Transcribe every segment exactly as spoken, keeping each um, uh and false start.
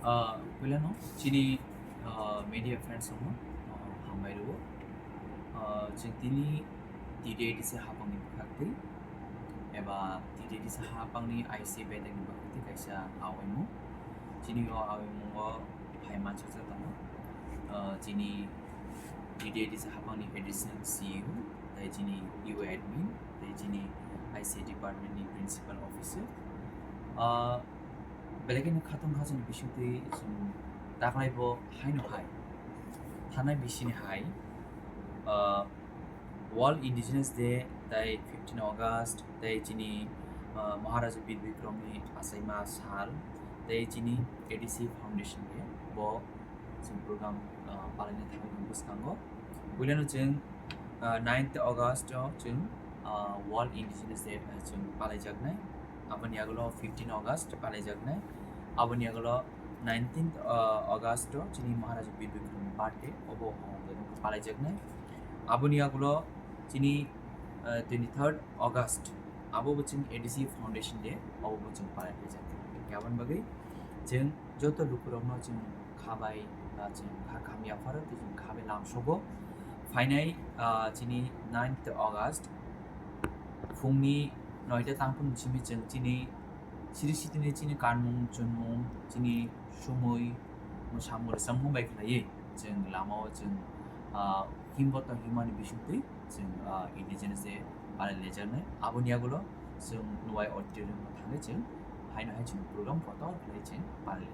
Ah, puilano chini, ah, media friends rokno, ah, hambai rwo. Ah, chwng tini T T A D C hapangni bwkhaktwi eba T T A D C hapangni I C bedekni bwkhaktwi kaisa awaimung. Chini o awaimungo phai manchakjak tongo. Ah, chini T T A D C hapangni additional C E O, tei chini U A admin, tei chini I C department ni principal officer. Ah, belai kheno khatungkha chini bisingtwi chwng taklai bo haino hai. Thanai bisini hai, ah, World Indigenous Day, tei fifteen August, tei chini, ah, Maharaja Bir Bikramni achaima sal, tei chini A D C Foundation Day, bo chwng program, ah, palaina thangwi bwskango. Puilano chwng, ah, ninth August o chwng, ah, World Indigenous Day, ah, chwng palaijaknai. Aboni agulo fifteen August palaijaknai. Aboni agulo nineteenth, ah, August o chini Maharaja Bir Bikramni birthday, obo palaijaknai. Aboni agulo chini, ah, twenty-third August, abo bo chwng A D C Foundation Day, obo bo chwng palaijaknai. Aboni bagwi chwng joto lukurokno chwng kha bai, ah, chwng kha kaham yapharo, tei chwng kha bai lamsogo. Phainai, ah, chini ninth August, phungni noita tangphung simi chwng chini siri sitini chini kanmung, chunmung, chini sumui, mwsamung, rwchapmung bai khlaiwi chwng lamao chwng, ah, himbo tong himani bisingtwi chwng, ah, Indigenous Day palaijaknai. Aboni agulo chwng Nuwai Auditorium o thangwi chwng haino hai chwng program kotor khlai chwng palai.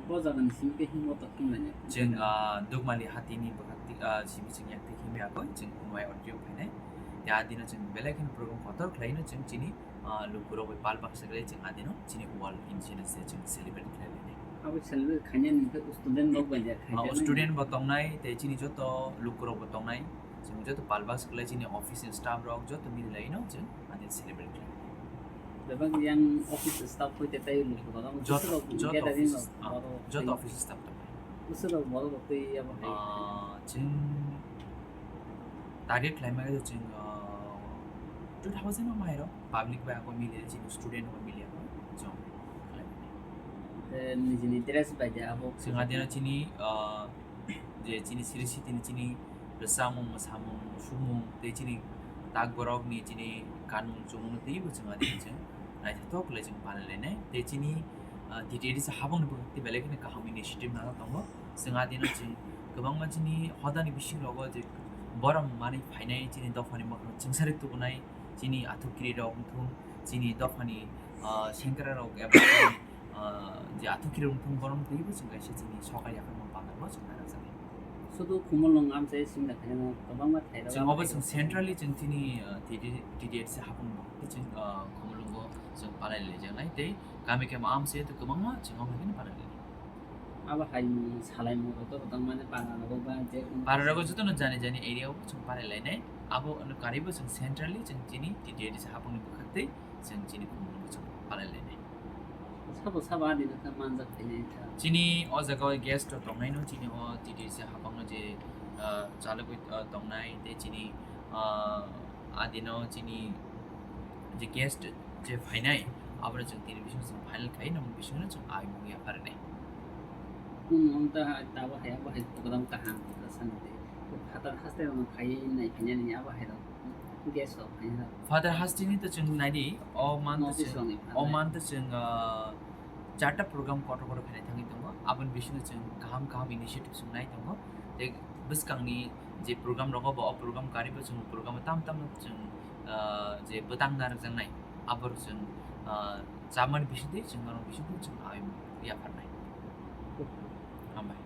Bo jagani simi khe himbo tong himlainai. Chwng, ah, Dukmali hatini bwkhak ti-, ah, simi chwng yak twi himya koi chwng Nuwai Auditorium phainai. Tei adino chwng belai kheno program kotor khlaino chwng chini, ah, lukurok bai pal baksa khlai chwng adino chini World Indigenous Day chwng celebrate khlai lainai. Abo celebrate khainani hwnkhe student rok bai ya khainani. Ah, student bo tongnai, tei chini joto lukurok bo tongnai. Chwng joto pal baksa khlai chini office ni staff rok joto mili laino chwng adin celebrate khlai. Bebak yang office staff hoite tei lukurok abo joto, joto office, ah, joto office staff tongnai. Bwswk rok borok rok tei abo hai. Ah, chwng target khlaimani chwng, ah, two thousand o mairok public bai ako mili, chini student bai mili ako chwng khlaimani. Tei nijini dress bai de abo. Chwng adino chini, ah, je chini siri sitini chini rwchapmung, mwsamung, sumung tei chini tak borokni chini kanmung chumung teibo chwng adino chwng naithothok khlai chwng palai lainai. Tei chini, ah, T T A D C hapangni bwkhak tei belai kheno kaham initiative nana tongo. Chwng adino chwng kwbangma chini hodani bisingrogo je borok manwi phainai chini dophani mwkhang chwngsari tubunai chini athukiri rok wngthung, chini dophani, ah, sengkra rok eba chini, ah, je athukiri rok wngthung borok teibo chwng kaisa chini sokari yaphangma pandarbo chwng nana jani. Sudu Khumulwng amchai singna khaina kwbangma thairok. Chwng obo chwng centrally chwng chini, ah, T T, T T A D C hapangma tei chwng, ah, Khumulwngo chwng palai laijaknai tei kami kami amchai tei kwbangma chwng omo haino palai lai. Abo hai salaimung rok to tang mane para rogo ba je para rogo jotono jani jani area o chwng palai lainai. Abo ano karibo chwng centrally chwng chini T T A D C hapangni bwkhak tei chwng chini Khumulwngo chwng palai lainai. Sabo sabo adino khe manjak khainai kha. Chini o jaga o guest rok tongnaino chini o T T A D C hapangno je, ah, chalogwi, ah, tongnai tei chini, ah, adino chini je guest je phainai, abono chwng tini bisingo chwng final khai, nang bisingo chwng aimung yapharnai. Kung wng ta hai, tabo hai, abo hai program kaham, program sani tei. Phatar haste rok khai nai phinya ni abo hai rok, guest rok khai rok. Phatar haste ni to chwng nai di, o month to chwng, o month to chwng, ah, charta program kotor kotor khainai thangwi tongo. Aboni bisingo chwng kaham kaham initiative chwng nai tongo. Tei bwskangni je program rogo bo o program karibo chwng program tam tam chwng, ah, je bwtang narwkjaknai aborok chwng, ah, chamani bisingtwi chwng norok bisingtwi chwng aimung yapharnai. Hambai.